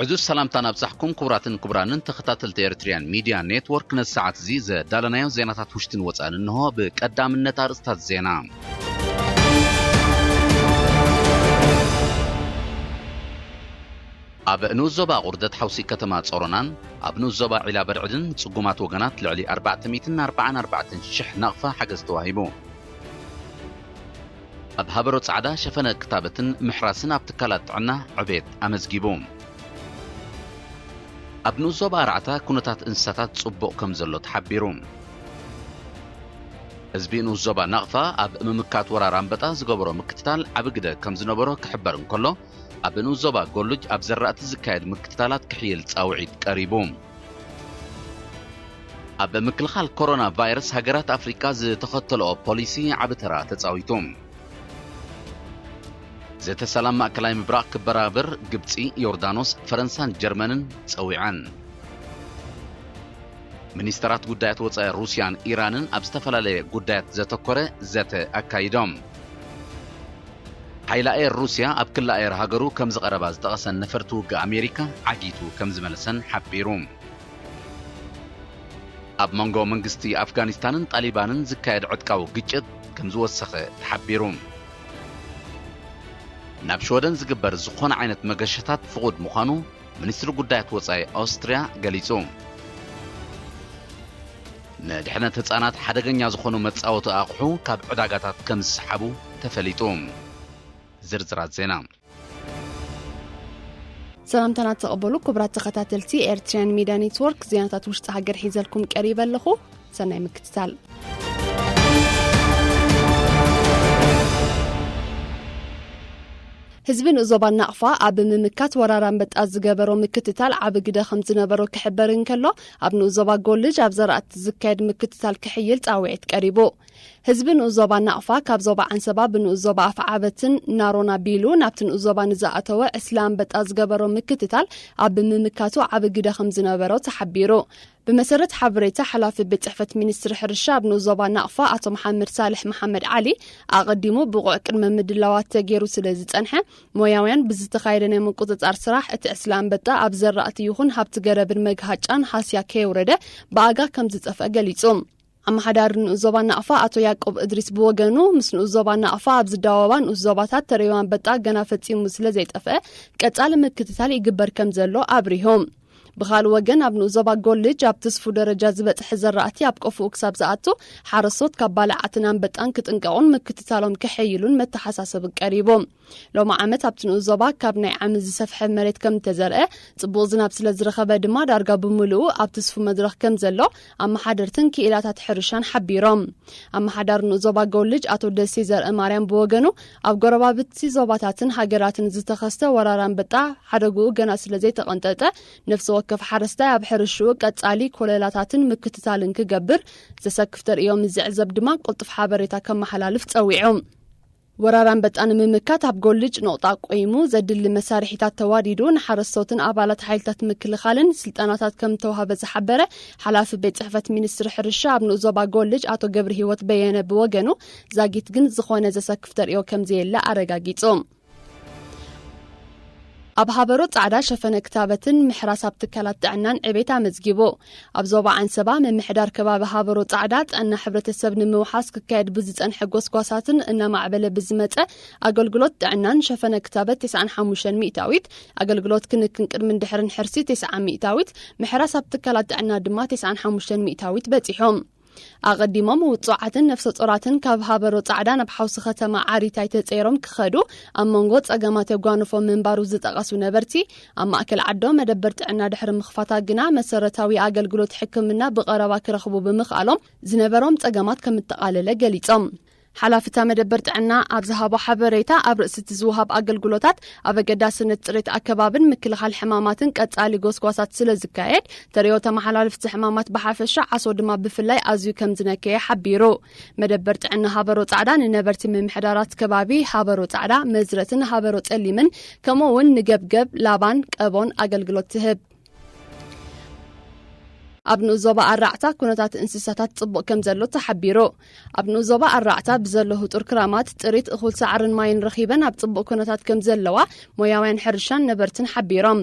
ዕዙዝ ሰላምታ ናብጻሕኩም ክቡራትን ክቡራንን ተኸታተልቲ ኤርትርያን ሚድያ ኔትወርክ፣ ነዚ ሰዓት እዚ ዘዳለናዮ ዜናታት ውሽጥን ወጻእን እንሆ። ብቀዳምነት ኣርእስታት ዜና። ኣብ ንኡስ ዞባ ቁርደት ሓውሲ ከተማ ጾሮናን ኣብ ንኡስ ዞባ ዒላ በርዕድን ንጽጉማት ወገናት ልዕሊ ኣርባዕተ ሚእትን ኣርባዓን ኣርባዕተን ሽሕ ናቕፋ ሓገዝ ተዋሂቡ። ኣብ ሃበሮ ጻዕዳ ሸፈነ ክታበትን ምሕራስን ኣብ ትካላት ጥዕና ዕቤት ኣመዝጊቡ። ኣብ ንኡስ ዞባ ኣርዓታ ኩነታት እንስሳታት ጽቡቕ ከም ዘሎ ተሓቢሩ። ህዝቢ ንኡስ ዞባ ናቕፋ ኣብ ምምካት ወራር ኣንበጣ ዝገበሮ ምክትታል ዓቢ ግደ ከም ዝነበሮ ክሕበር እንከሎ፣ ኣብ ንኡስ ዞባ ጎሉጅ ኣብ ዘራእቲ ዝካየድ ምክትታላት ክሕይል ጻውዒት ቀሪቡ። ኣብ ምክልኻል ኮሮና ቫይረስ ሃገራት ኣፍሪቃ ዝተኸተልኦ ፖሊሲ ዓቢ ተራ ተጻዊቱ። ዘተ ሰላም ማእከላይ ምብራቕ ክበራብር ግብጺ፣ ዮርዳኖስ፣ ፈረንሳን ጀርመንን ጸዊዐን። ሚኒስተራት ጉዳያት ወጻኢ ሩስያን ኢራንን ኣብ ዝተፈላለየ ጉዳያት ዘተኮረ ዘተ ኣካይዶም። ሓይሊ ኣየር ሩስያ ኣብ ክሊ ኣየር ሃገሩ ከም ዝቐረባ ዝጠቐሰን ነፈርቲ ውግእ ኣሜሪካ ዓጊቱ ከም ዝመለሰን ሓቢሩ። ኣብ መንጎ መንግስቲ ኣፍጋኒስታንን ጣሊባንን ዝካየድ ዕጥቃዊ ግጭት ከም ዝወሰኸ ተሓቢሩ። ናብ ሽወደን ዝግበር ዝኾነ ዓይነት መገሻታት ፍቑድ ምዃኑ ሚኒስትሪ ጉዳያት ወጻኢ ኣውስትርያ ገሊጹ። ንድሕነት ህጻናት ሓደገኛ ዝኾኑ መጻወቲ ኣቑሑ ካብ ዕዳጋታት ከም ዝሰሓቡ ተፈሊጡ። ዝርዝራት ዜና። ሰላምታና ተቐበሉ ክቡራት ተኸታተልቲ ኤርትርያን ሚድያ ኔትወርክ፣ ዜናታት ውሽጢ ሃገር ሒዘልኩም ቀሪበ ኣለኹ። ሰናይ ምክትታል። ህዝቢ ንኡስ ዞባ ናቕፋ ኣብ ምምካት ወራር ኣንበጣ ዝገበሮ ምክትታል ዓቢ ግደ ከም ዝነበሮ ክሕበር እንከሎ፣ ኣብ ንኡስ ዞባ ጎልጅ ኣብ ዘራእቲ ዝካየድ ምክትታል ክሕይል ጻውዒት ቀሪቡ። ህዝቢ ንኡስ ዞባ ናቕፋ ካብ ዞባ ዓንሰባ ብንኡስ ዞባ ኣፍዓበትን ናሮን ኣቢሉ ናብቲ ንኡስ ዞባ ንዝኣተወ ዕስለ ኣንበጣ ዝገበሮ ምክትታል ኣብ ምምካቱ ዓቢ ግደ ከም ዝነበሮ ተሓቢሩ። ብመሰረት ሓበሬታ ሓላፊ ቤት ጽሕፈት ሚኒስትሪ ሕርሻ ኣብ ንኡስ ዞባ ናቕፋ ኣቶ መሓመድ ሳልሕ መሓመድ ዓሊ፣ ኣቐዲሙ ብቑዕ ቅድመ ምድላዋት ተገይሩ ስለ ዝጸንሐ፣ ሞያውያን ብዝተኻየደ ናይ ምቁጽጻር ስራሕ እቲ ዕስለ ኣንበጣ ኣብ ዘራእቲ ይኹን ሃብቲ ገረብን መግሃጫን ሃስያ ከየውረደ ብኣጋ ከም ዝጠፍአ ገሊጹ። ኣመሓዳሪ ንኡስ ዞባ ናቕፋ ኣቶ ያዕቆብ እድሪስ ብወገኑ፣ ምስ ንኡስ ዞባ ናቕፋ ኣብ ዝዳወባ ንኡስ ዞባታት ተርእዮ ኣንበጣ ገና ፈጺሙ ስለ ዘይጠፍአ፣ ቀጻሊ ምክትታል ይግበር ከም ዘሎ ኣብሪሁ። ብኻልእ ወገን፣ ኣብ ንኡስ ዞባ ጎልጅ ኣብ ትስፉ ደረጃ ዝበጽሐ ዘራእቲ ኣብ ቆፎኡ ክሳብ ዝኣቱ፣ ሓረስቶት ካብ ባልዓትን ኣንበጣን ክጥንቀቑን ምክትታሎም ከሐይሉን መተሓሳሰቢ ቀሪቡ። ሎሚ ዓመት ኣብቲ ንኡስ ዞባ ካብ ናይ ዓሚ ዝሰፍሐ መሬት ከም እተዘርአ፣ ጽቡቕ ዝናብ ስለ ዝረኸበ ድማ ዳርጋ ብምሉኡ ኣብ ትስፉ መድረኽ ከም ዘሎ ኣመሓደርትን ክኢላታት ሕርሻን ሓቢሮም። ኣመሓዳሪ ንኡስ ዞባ ጎልጅ ኣቶ ደሴ ዘርአ ማርያም ብወገኑ፣ ኣብ ጎረባብቲ ዞባታትን ሃገራትን ዝተኸስተ ወራር ኣንበጣ ሓደግኡ ገና ስለ ዘይተቐንጠጠ፣ ነፍሲ ወከፍ ሓረስታይ ኣብ ሕርሽኡ ቀጻሊ ኮለላታትን ምክትታልን ክገብር፣ ዘሰክፍ ተርእዮ ምስ ዝዕዘብ ድማ ቅልጡፍ ሓበሬታ ከመሓላልፍ ጸዊዑ። ወራር ኣንበጣ ንምምካት ኣብ ጎልጅ ኖቕጣ ቆይሙ ዘድሊ መሳርሒታት ተዋዲዱ ንሓረስቶትን ኣባላት ሓይልታት ምክልኻልን ስልጠናታት ከም ተዋህበ ዝሓበረ ሓላፊ ቤት ጽሕፈት ሚኒስትሪ ሕርሻ ኣብ ንኡስ ዞባ ጎልጅ ኣቶ ገብረ ህይወት በየነ ብወገኑ፣ ዛጊት ግን ዝኾነ ዘሰክፍ ተርእዮ ከም ዘየለ ኣረጋጊጹ። ኣብ ሃበሮ ጻዕዳ ሸፈነ ክታበትን ምሕራስ ኣብ ትካላት ጥዕናን ዕቤት ኣመዝጊቡ። ኣብ ዞባ ዓንሰባ ምምሕዳር ከባቢ ሃበሮ ጻዕዳ ጥዕና ሕብረተሰብ ንምውሓስ ክካየድ ብዝጸንሐ ጎስጓሳትን እናማዕበለ ብዝመጸ ኣገልግሎት ጥዕናን ሸፈነ ክታበት ተስዓን ሓሙሽተን ሚእታዊት፣ ኣገልግሎት ክንክን ቅድምን ድሕርን ሕርሲ ተስዓ ሚእታዊት፣ ምሕራስ ኣብ ትካላት ጥዕና ድማ ተስዓን ሓሙሽተን ሚእታዊት በጺሖም። ኣቐዲሞም ውጹዓትን ነፍሰ ጾራትን ካብ ሃበሮ ጻዕዳ ናብ ሓውሲ ከተማ ዓሪታይ ተጸይሮም ክኸዱ ኣብ መንጎ ጸገማት የጓንፎም ምንባሩ ዝጠቐሱ ነበርቲ፣ ኣብ ማእከል ዓዶ መደበር ጥዕና ድሕሪ ምኽፋታ ግና መሰረታዊ ኣገልግሎት ሕክምና ብቐረባ ክረኽቡ ብምኽኣሎም ዝነበሮም ጸገማት ከም እተቓለለ ገሊጾም። ሓላፊ እታ መደበር ጥዕና ኣብ ዝሃቦ ሓበሬታ፣ ኣብ ርእሲ እቲ ዝወሃብ ኣገልግሎታት ኣብ ኣገዳስነት ጽሬት ኣከባብን ምክልኻል ሕማማትን ቀጻሊ ጎስጓሳት ስለ ዝካየድ፣ ተርእዮ ተመሓላልፍቲ ሕማማት ብሓፈሻ፣ ዓሶ ድማ ብፍላይ ኣዝዩ ከም ዝነከየ ሓቢሩ። መደበር ጥዕና ሃበሮ ጻዕዳ ንነበርቲ ምምሕዳራት ከባቢ ሃበሮ ጻዕዳ፣ መዝረትን ሃበሮ ጸሊምን፣ ከምኡ እውን ንገብገብ፣ ላባን ቀቦን ኣገልግሎት ትህብ። ኣብ ንኡስ ዞባ ኣራዕታ ኩነታት እንስሳታት ጽቡቕ ከም ዘሎ ተሓቢሩ። ኣብ ንኡስ ዞባ ኣራዕታ ብዘሎ ህጡር ክራማት ጥሪት እኹል ሳዕርን ማይን ረኺበን ኣብ ጽቡቕ ኩነታት ከም ዘለዋ ሞያውያን ሕርሻን ነበርትን ሓቢሮም።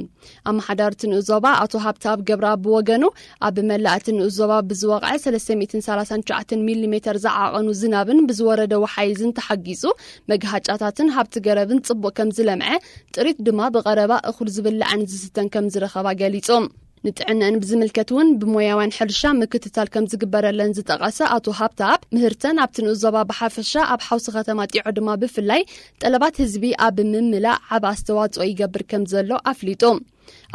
ኣመሓዳሪ እቲ ንኡስ ዞባ ኣቶ ሃብተኣብ ገብረኣብ ብወገኑ፣ ኣብ መላእ እቲ ንኡስ ዞባ ብዝወቕዐ ሰለስተ ሚእትን ሰላሳን ትሽዓተን ሚሊ ሜተር ዝዓቐኑ ዝናብን ብዝወረደ ወሓይዝን ተሓጊዙ፣ መግሃጫታትን ሃብቲ ገረብን ጽቡቕ ከም ዝለምዐ፣ ጥሪት ድማ ብቐረባ እኹል ዝብላዕን ዝስተን ከም ዝረኸባ ገሊጹ። ንጥዕነአን ብዝምልከት እውን ብሞያውያን ሕርሻ ምክትታል ከም ዝግበረለን ዝጠቐሰ ኣቶ ሃብተኣብ፣ ምህርተን ኣብቲ ንኡስ ዞባ ብሓፈሻ ኣብ ሓውሲ ከተማ ጢዖ ድማ ብፍላይ ጠለባት ህዝቢ ኣብ ምምላእ ዓቢ ኣስተዋጽኦ ይገብር ከም ዘሎ ኣፍሊጡ።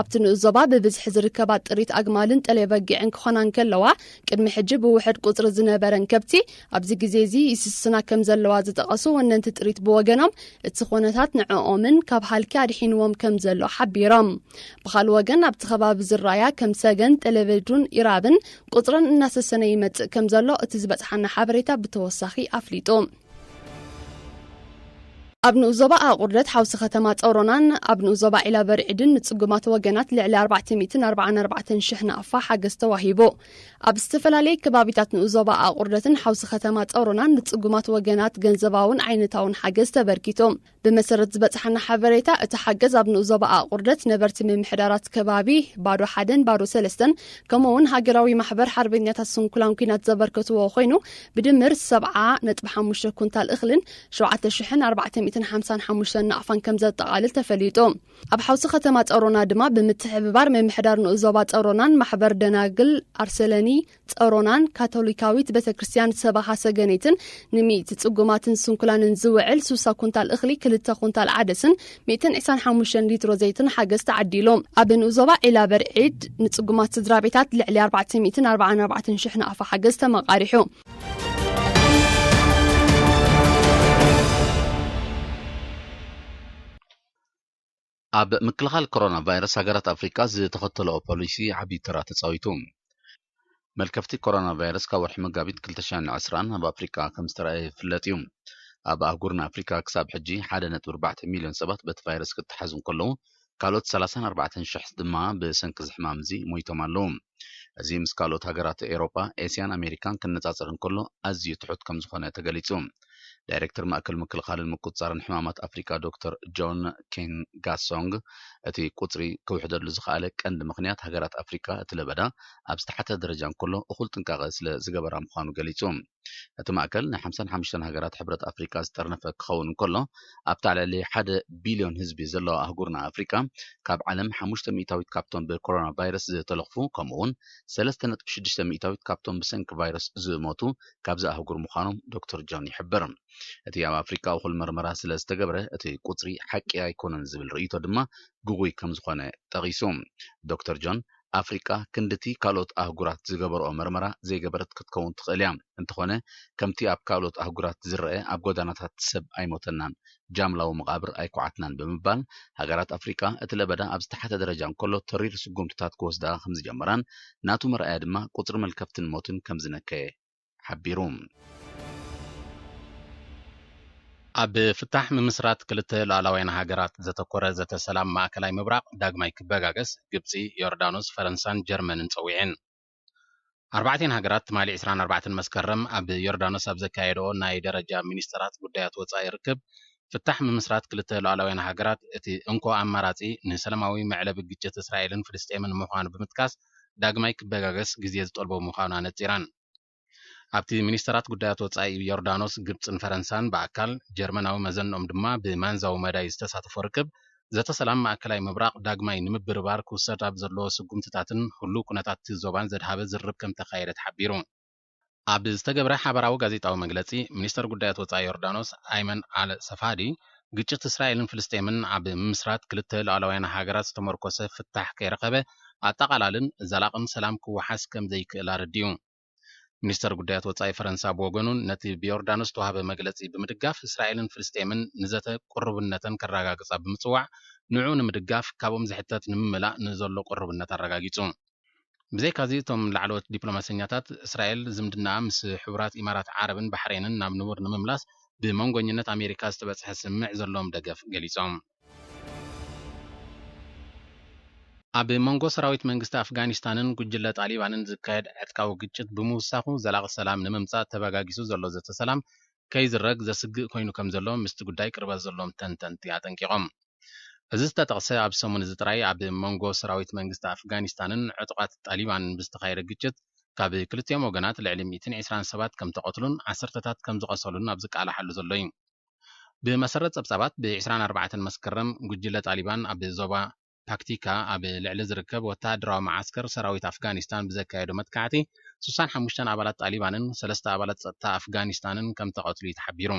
ኣብቲ ንኡስ ዞባ ብብዝሒ ዝርከባ ጥሪት ኣግማልን ጠለይ በጊዕን ክኾና እንከለዋ፣ ቅድሚ ሕጂ ብውሕድ ቁጽሪ ዝነበረን ከብቲ ኣብዚ ግዜ እዚ ይስስና ከም ዘለዋ ዝጠቐሱ ወነንቲ ጥሪት ብወገኖም፣ እቲ ኩነታት ንዕኦምን ካብ ሃልኪ ኣድሒንዎም ከም ዘሎ ሓቢሮም። ብኻልእ ወገን ኣብቲ ከባቢ ዝረኣያ ከም ሰገን፣ ጠለበዱን ኢራብን ቁጽረን እናሰሰነ ይመጽእ ከም ዘሎ እቲ ዝበጽሓና ሓበሬታ ብተወሳኺ ኣፍሊጡ። ኣብ ንኡስ ዞባ ኣቑርደት ሓውሲ ከተማ ጸሮናን ኣብ ንኡስ ዞባ ዒላ በርዒድን ንጽጉማት ወገናት ልዕሊ ኣርባዕተ ሚእትን ኣርባዓን ኣርባዕተን ሽሕ ናቕፋ ሓገዝ ተዋሂቡ። ኣብ ዝተፈላለየ ከባቢታት ንኡስ ዞባ ኣቑርደትን ሓውሲ ከተማ ጸሮናን ንጽጉማት ወገናት ገንዘባውን ዓይነታውን ሓገዝ ተበርኪቱ። ብመሰረት ዝበጽሓና ሓበሬታ፣ እቲ ሓገዝ ኣብ ንኡስ ዞባ ኣቑርደት ነበርቲ ምምሕዳራት ከባቢ ባዶ ሓደን ባዶ ሰለስተን፣ ከምኡ እውን ሃገራዊ ማሕበር ሓርበኛታት ስንኩላን ኲናት ዘበርከትዎ ኮይኑ፣ ብድምር ሰብዓ ነጥቢ ሓሙሽተ ኩንታል እኽልን ሸውዓተ ሽሕን ኣርባዕተ ሚእትን ሓምሳን ሓሙሽተን ናቕፋን ከም ዘጠቓልል ተፈሊጡ። ኣብ ሓውሲ ከተማ ጸሮና ድማ ብምትሕብባር ምምሕዳር ንኡስ ዞባ ጸሮናን ማሕበር ደናግል ኣርሰለኒ ጸሮናን ካቶሊካዊት ቤተ ክርስቲያን ሰበኻ ሰገኔትን ንሚእቲ ጽጉማትን ስንኩላንን ዝውዕል ሱሳ ኩንታል እኽሊ፣ ክልተ ኩንታል ዓደስን ሚእትን ዕስራን ሓሙሽተን ሊትሮ ዘይትን ሓገዝ ተዓዲሉ። ኣብ ንኡስ ዞባ ዒላ በርዒድ ንጽጉማት ስድራ ቤታት ልዕሊ ኣርባዕተ ሚእትን ኣርባዓን ኣርባዕተን ሽሕ ናቕፋ ሓገዝ ተመቓሪሑ። ኣብ ምክልኻል ኮሮና ቫይረስ ሃገራት ኣፍሪቃ ዝተኸተለኦ ፖሊሲ ዓቢ ተራ ተጻዊቱ። መልከፍቲ ኮሮና ቫይረስ ካብ ወርሒ መጋቢት ክልተ ሽሕን ዕስራን ኣብ ኣፍሪቃ ከም ዝተረኣየ ይፍለጥ እዩ። ኣብ ኣህጉርና ኣፍሪቃ ክሳብ ሕጂ ሓደ ነጥቢ ኣርባዕተ ሚልዮን ሰባት በቲ ቫይረስ ክተሓዙ እንከለዉ፣ ካልኦት ሰላሳን ኣርባዕተን ሽሕ ድማ ብሰንኪ እዚ ሕማም እዚ ሞይቶም ኣለዉ። እዚ ምስ ካልኦት ሃገራት ኤውሮጳ፣ ኤስያን ኣሜሪካን ክነጻጸር እንከሎ ኣዝዩ ትሑት ከም ዝኾነ ተገሊጹ። ዳይሬክተር ማእከል ምክልኻልን ምቁጽጻርን ሕማማት ኣፍሪቃ ዶክተር ጆን ኬንጋሶንግ፣ እቲ ቁጽሪ ክውሕደሉ ዝኸኣለ ቀንዲ ምኽንያት ሃገራት ኣፍሪቃ እቲ ለበዳ ኣብ ዝተሓተ ደረጃ እንከሎ እኹል ጥንቃቐ ስለ ዝገበራ ምዃኑ ገሊጹ። እቲ ማእከል ናይ ሓምሳን ሓሙሽተን ሃገራት ሕብረት ኣፍሪቃ ዝጠርነፈ ክኸውን እንከሎ፣ ኣብታ ልዕሊ ሓደ ቢልዮን ህዝቢ ዘለዋ ኣህጉርና ኣፍሪቃ ካብ ዓለም ሓሙሽተ ሚእታዊት ካብቶም ብኮሮና ቫይረስ ዝተለኽፉ፣ ከምኡ እውን ሰለስተ ነጥቢ ሽዱሽተ ሚእታዊት ካብቶም ብሰንኪ ቫይረስ ዝሞቱ ካብዛ ኣህጉር ምዃኖም ዶክተር ጆን ይሕብር። እቲ ኣብ ኣፍሪቃ እኹል መርመራ ስለ ዝተገብረ፣ እቲ ቁጽሪ ሓቂ ኣይኮነን ዝብል ርእይቶ ድማ ግጉይ ከም ዝኾነ ጠቒሱ። ዶክተር ጆን፣ ኣፍሪቃ ክንድቲ ካልኦት ኣህጉራት ዝገበርኦ መርመራ ዘይገበረት ክትከውን ትኽእል እያ። እንተኾነ፣ ከምቲ ኣብ ካልኦት ኣህጉራት ዝረአ ኣብ ጎዳናታት ሰብ ኣይሞተናን፣ ጃምላዊ መቓብር ኣይኮዓትናን ብምባል፣ ሃገራት ኣፍሪቃ እቲ ለበዳ ኣብ ዝተሓተ ደረጃ እንከሎ ተሪር ስጉምትታት ክወስዳ ከም ዝጀመራን ናቱ መርኣያ ድማ ቁጽሪ መልከፍትን ሞትን ከም ዝነከየ ሓቢሩ። ኣብ ፍታሕ ምምስራት ክልተ ሉዓላውያን ሃገራት ዘተኮረ ዘተ ሰላም ማእከላይ ምብራቕ ዳግማይ ክበጋገስ ግብጺ፣ ዮርዳኖስ፣ ፈረንሳን ጀርመንን ጸዊዐን። ኣርባዕተን ሃገራት ትማሊ ዕስራን ኣርባዕተን መስከረም ኣብ ዮርዳኖስ ኣብ ዘካየደኦ ናይ ደረጃ ሚኒስተራት ጉዳያት ወጻኢ ርክብ፣ ፍታሕ ምምስራት ክልተ ሉዓላውያን ሃገራት እቲ እንኮ ኣማራጺ ንሰላማዊ መዕለቢ ግጭት እስራኤልን ፍልስጤምን ምዃኑ ብምጥቃስ፣ ዳግማይ ክበጋገስ ግዜ ዝጠልቦ ምዃኑ ኣነጺረን። ኣብቲ ሚኒስተራት ጉዳያት ወጻኢ ዮርዳኖስ፣ ግብጽን ፈረንሳን ብኣካል፣ ጀርመናዊ መዘንኦም ድማ ብማንዛዊ መዳይ ዝተሳተፎ ርክብ፣ ዘተ ሰላም ማእከላይ ምብራቕ ዳግማይ ንምብርባር ክውሰድ ኣብ ዘለዎ ስጉምትታትን ህሉው ኩነታት እቲ ዞባን ዘድሃበ ዝርርብ ከም ተኻየደ ተሓቢሩ። ኣብ ዝተገብረ ሓበራዊ ጋዜጣዊ መግለጺ፣ ሚኒስተር ጉዳያት ወጻኢ ዮርዳኖስ ኣይመን ኣል ሰፋዲ፣ ግጭት እስራኤልን ፍልስጤምን ኣብ ምምስራት ክልተ ሉዓላውያን ሃገራት ዝተመርኮሰ ፍታሕ ከይረኸበ፣ ኣጠቓላልን ዘላቕን ሰላም ክወሓስ ከም ዘይክእል ኣረዲኡ። ሚኒስተር ጉዳያት ወጻኢ ፈረንሳ ብወገኑን ነቲ ብዮርዳኖስ ዝተዋህበ መግለጺ ብምድጋፍ፣ እስራኤልን ፍልስጤምን ንዘተ ቅሩብነተን ከረጋግጻ ብምጽዋዕ፣ ንዕኡ ንምድጋፍ ካብኦም ዝሕተት ንምምላእ ንዘሎ ቅሩብነት ኣረጋጊጹ። ብዘይካዚ፣ እቶም ላዕለዎት ዲፕሎማሰኛታት፣ እስራኤል ዝምድናኣ ምስ ሕቡራት ኢማራት ዓረብን ባሕሬንን ናብ ንቡር ንምምላስ ብመንጎኝነት ኣሜሪካ ዝተበጽሐ ስምምዕ ዘለዎም ደገፍ ገሊጾም። ኣብ መንጎ ሰራዊት መንግስቲ ኣፍጋኒስታንን ጉጅለ ጣሊባንን ዝካየድ ዕጥቃዊ ግጭት ብምውሳኹ፣ ዘላቒ ሰላም ንምምጻእ ተበጋጊሱ ዘሎ ዘተ ሰላም ከይዝረግ ዘስግእ ኮይኑ ከም ዘሎ ምስቲ ጉዳይ ቅርበት ዘለዎም ተንተንቲ ኣጠንቂቖም። እዚ ዝተጠቕሰ፣ ኣብ ሰሙን እዚ ጥራይ ኣብ መንጎ ሰራዊት መንግስቲ ኣፍጋኒስታንን ዕጡቓት ጣሊባንን ብዝተኻየደ ግጭት፣ ካብ ክልቲኦም ወገናት ልዕሊ ሚእትን ዕስራን ሰባት ከም ተቐትሉን ዓሰርተታት ከም ዝቐሰሉን ኣብ ዝቃላሓሉ ዘሎ እዩ። ብመሰረት ጸብጻባት፣ ብ ዕስራን ኣርባዕተን መስከረም ጉጅለ ጣሊባን ኣብ ዞባ ፓክቲካ ኣብ ልዕሊ ዝርከብ ወተሃደራዊ መዓስከር ሰራዊት ኣፍጋኒስታን ብዘካየዶ መጥቃዕቲ፣ ስሳን ሓሙሽተን ኣባላት ጣሊባንን ሰለስተ ኣባላት ጸጥታ ኣፍጋኒስታንን ከም ተቐትሉ እዩ ተሓቢሩ።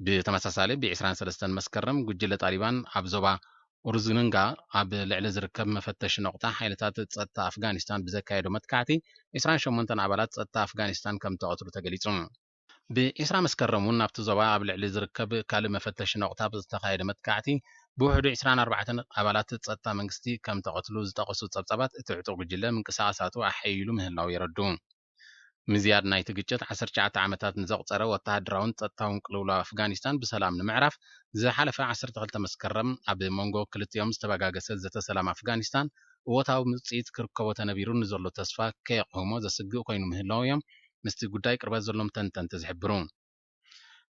ብተመሳሳሊ፣ ብ ዕስራን ሰለስተን መስከረም ጉጅለ ጣሊባን ኣብ ዞባ ኡርዝንጋ ኣብ ልዕሊ ዝርከብ መፈተሺ ነቑጣ ሓይልታት ጸጥታ ኣፍጋኒስታን ብዘካየዶ መጥቃዕቲ፣ ዕስራን ሸሞንተን ኣባላት ጸጥታ ኣፍጋኒስታን ከም ተቐትሉ ተገሊጹ። ብ ዕስራ መስከረም እውን ኣብቲ ዞባ ኣብ ልዕሊ ዝርከብ ካልእ መፈተሺ ነቑጣ ብዝተኻየደ መጥቃዕቲ፣ ብውሕዱ ዕስራን ኣርባዕተን ኣባላት ጸጥታ መንግስቲ ከም ተቐትሉ ዝጠቐሱ ጸብጻባት፣ እቲ ዕጡቕ ጉጅለ ምንቅስቓሳቱ ኣሐይሉ ምህላው የረድኡ። ምዝያድ ናይቲ ግጭት፣ ዓሰርተ ትሽዓተ ዓመታት ንዘቑጸረ ወተሃደራውን ጸጥታውን ቅልውላው ኣፍጋኒስታን ብሰላም ንምዕራፍ፣ ዝሓለፈ ዓሰርተ ክልተ መስከረም ኣብ መንጎ ክልቲኦም ዝተበጋገሰ ዘተ ሰላም ኣፍጋኒስታን እወታዊ ውጽኢት ክርከቦ ተነቢሩ ንዘሎ ተስፋ ከየቕህሞ ዘስግእ ኮይኑ ምህላው እዮም ምስቲ ጉዳይ ቅርበት ዘሎም ተንተንቲ ዝሕብሩ።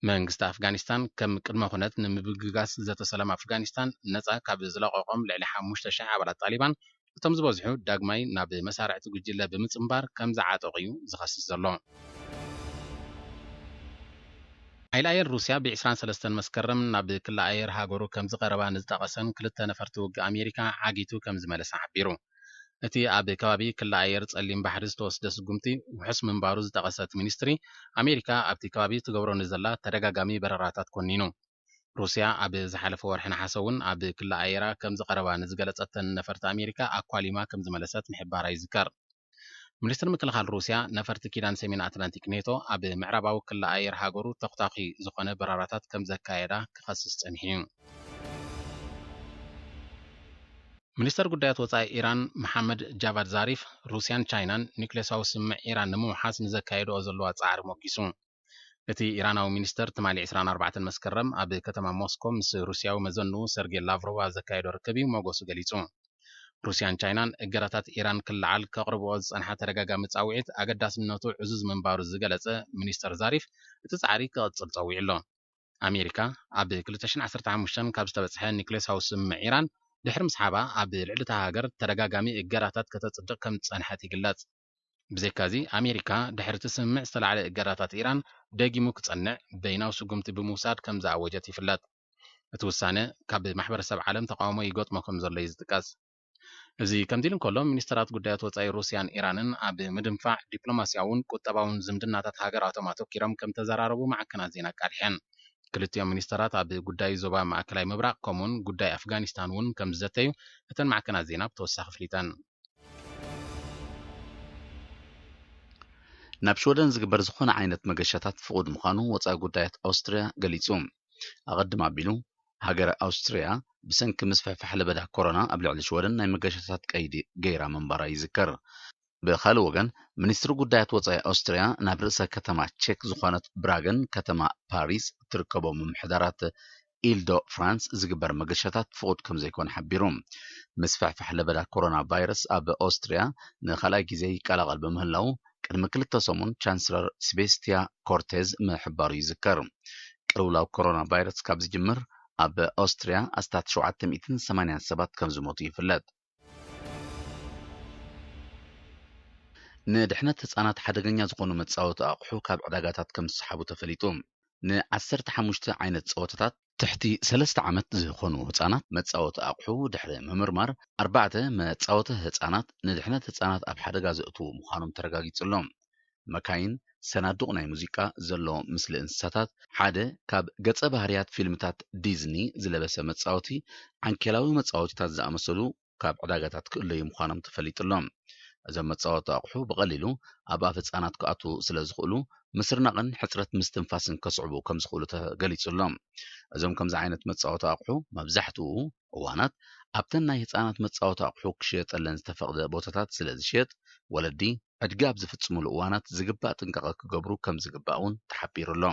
መንግስቲ ኣፍጋኒስታን ከም ቅድመ ኩነት ንምብግጋስ ዘተ ሰላም ኣፍጋኒስታን ነጻ ካብ ዝለቐቖም ልዕሊ ሓሙሽተ ሽሕ ኣባላት ጣሊባን፣ እቶም ዝበዝሑ ዳግማይ ናብ መሳርዕቲ ጉጅለ ብምጽንባር ከም ዝዓጠቑ እዩ ዝኸስስ ዘሎ። ሓይሊ ኣየር ሩስያ ብ ዕስራን ሰለስተን መስከረም ናብ ክሊ ኣየር ሃገሩ ከም ዝቐረባ ንዝጠቐሰን ክልተ ነፈርቲ ውግእ ኣሜሪካ ዓጊቱ ከም ዝመለሰ ሓቢሩ። እቲ ኣብ ከባቢ ክሊ ኣየር ጸሊም ባሕሪ ዝተወስደ ስጉምቲ ውሑስ ምንባሩ ዝጠቐሰ እቲ ሚኒስትሪ፣ ኣሜሪካ ኣብቲ ከባቢ ትገብሮ ንዘላ ተደጋጋሚ በረራታት ኮኒኑ። ሩስያ ኣብ ዝሓለፈ ወርሒ ነሓሰ እውን ኣብ ክሊ ኣየራ ከም ዝቐረባ ንዝገለጸተን ነፈርቲ ኣሜሪካ ኣኳሊማ ከም ዝመለሰት ምሕባራ ይዝከር። ሚኒስትሪ ምክልኻል ሩስያ፣ ነፈርቲ ኪዳን ሰሜን ኣትላንቲክ ኔቶ ኣብ ምዕራባዊ ክሊ ኣየር ሃገሩ ተኹታኺ ዝኾነ በረራታት ከም ዘካየዳ ክኸስስ ጸኒሑ እዩ። ሚኒስተር ጉዳያት ወጻኢ ኢራን መሓመድ ጃቫድ ዛሪፍ፣ ሩስያን ቻይናን ኒውክሌሳዊ ስምምዕ ኢራን ንምውሓስ ንዘካየድኦ ዘለዋ ጻዕሪ ሞጊሱ። እቲ ኢራናዊ ሚኒስተር ትማሊ ዕስራን ኣርባዕተን መስከረም ኣብ ከተማ ሞስኮ ምስ ሩስያዊ መዘንኡ ሰርጌ ላቭሮቭ ኣብ ዘካየዶ ርክብ እዩ ሞገሱ ገሊጹ። ሩስያን ቻይናን እገዳታት ኢራን ክለዓል ከቕርብኦ ዝጸንሓ ተደጋጋሚ ጻውዒት ኣገዳስነቱ ዕዙዝ ምንባሩ ዝገለጸ ሚኒስተር ዛሪፍ፣ እቲ ጻዕሪ ክቕጽል ጸዊዑ ኣሎ። ኣሜሪካ ኣብ ክልተ ሽሕን ዓሰርተ ሓሙሽተን ካብ ዝተበጽሐ ኒውክሌሳዊ ስምምዕ ኢራን ድሕሪ ምስሓባ፣ ኣብ ልዕሊ እታ ሃገር ተደጋጋሚ እገዳታት ከተጽድቕ ከም ዝጸንሐት ይግለጽ። ብዘይካዚ፣ ኣሜሪካ ድሕሪ እቲ ስምምዕ ዝተላዕለ እገዳታት ኢራን ደጊሙ ክጸንዕ በይናዊ ስጉምቲ ብምውሳድ ከም ዝኣወጀት ይፍለጥ። እቲ ውሳነ ካብ ማሕበረሰብ ዓለም ተቃውሞ ይገጥሞ ከም ዘሎ እዩ ዝጥቀስ። እዚ ከምዚ ኢሉ እንከሎ፣ ሚኒስተራት ጉዳያት ወጻኢ ሩስያን ኢራንን ኣብ ምድንፋዕ ዲፕሎማስያውን ቁጠባውን ዝምድናታት ሃገራቶም ኣተኪሮም ከም ተዘራረቡ ማዕከናት ዜና ኣቃሊሐን። ክልቲኦም ሚኒስተራት ኣብ ጉዳይ ዞባ ማእከላይ ምብራቕ ከምኡውን ጉዳይ ኣፍጋኒስታን እውን ከም ዝዘተዩ እተን ማዕከናት ዜና ብተወሳኺ ኣፍሊጠን። ናብ ሽወደን ዝግበር ዝኾነ ዓይነት መገሻታት ፍቑድ ምዃኑ ወጻኢ ጉዳያት ኣውስትርያ ገሊጹ። ኣቐድም ኣቢሉ፣ ሃገረ ኣውስትርያ ብሰንኪ ምስፍሕፋሕ ለበዳ ኮሮና ኣብ ልዕሊ ሽወደን ናይ መገሻታት ቀይዲ ገይራ ምንባራ ይዝከር። ብኻልእ ወገን፣ ሚኒስትሪ ጉዳያት ወጻኢ ኣውስትርያ ናብ ርእሰ ከተማ ቼክ ዝኾነት ብራግን ከተማ ፓሪስ እትርከቦም ምምሕዳራት ኢልዶ ፍራንስ ዝግበር መገሻታት ፍቑድ ከም ዘይኮነ ሓቢሩ። ምስፍሕፋሕ ለበዳ ኮሮና ቫይረስ ኣብ ኣውስትርያ ንኻልኣይ ግዜ ይቀላቐል ብምህላው፣ ቅድሚ ክልተ ሰሙን ቻንስለር ስቤስቲያ ኮርቴዝ ምሕባሩ ይዝከር። ቅልውላው ኮሮና ቫይረስ ካብ ዝጅምር፣ ኣብ ኣውስትርያ ኣስታት ሸውዓተ ሚእትን ሰማንያን ሰባት ከም ዝሞቱ ይፍለጥ። ንድሕነት ህጻናት ሓደገኛ ዝኾኑ መጻወቲ ኣቑሑ ካብ ዕዳጋታት ከም ዝሰሓቡ ተፈሊጡ። ንዓሰርተ ሓሙሽተ ዓይነት ጸወታታት ትሕቲ ሰለስተ ዓመት ዝኾኑ ህጻናት መጻወቲ ኣቑሑ ድሕሪ ምምርማር፣ ኣርባዕተ መጻወቲ ህጻናት ንድሕነት ህጻናት ኣብ ሓደጋ ዘእትዉ ምዃኖም ተረጋጊጹ ኣሎ። መካይን፣ ሰናዱቕ ናይ ሙዚቃ ዘለዎ ምስሊ እንስሳታት፣ ሓደ ካብ ገጸ ባህርያት ፊልምታት ዲዝኒ ዝለበሰ መጻወቲ፣ ዓንኬላዊ መጻወቲታት ዝኣመሰሉ ካብ ዕዳጋታት ክእለዩ ምዃኖም ተፈሊጡ ኣሎ። እዞም መጻወቲ ኣቑሑ ብቐሊሉ ኣብ ኣፍ ህጻናት ክኣትዉ ስለ ዝኽእሉ፣ ምስርናቕን ሕጽረት ምስትንፋስን ከስዕቡ ከም ዝኽእሉ ተገሊጹ ኣሎ። እዞም ከምዚ ዓይነት መጻወቲ ኣቑሑ መብዛሕትኡ እዋናት ኣብተን ናይ ህጻናት መጻወቲ ኣቑሑ ክሽየጠለን ዝተፈቕደ ቦታታት ስለ ዝሽየጥ፣ ወለዲ ዕድጊ ኣብ ዝፍጽሙሉ እዋናት ዝግባእ ጥንቃቐ ክገብሩ ከም ዝግባእ እውን ተሓቢሩ ኣሎ።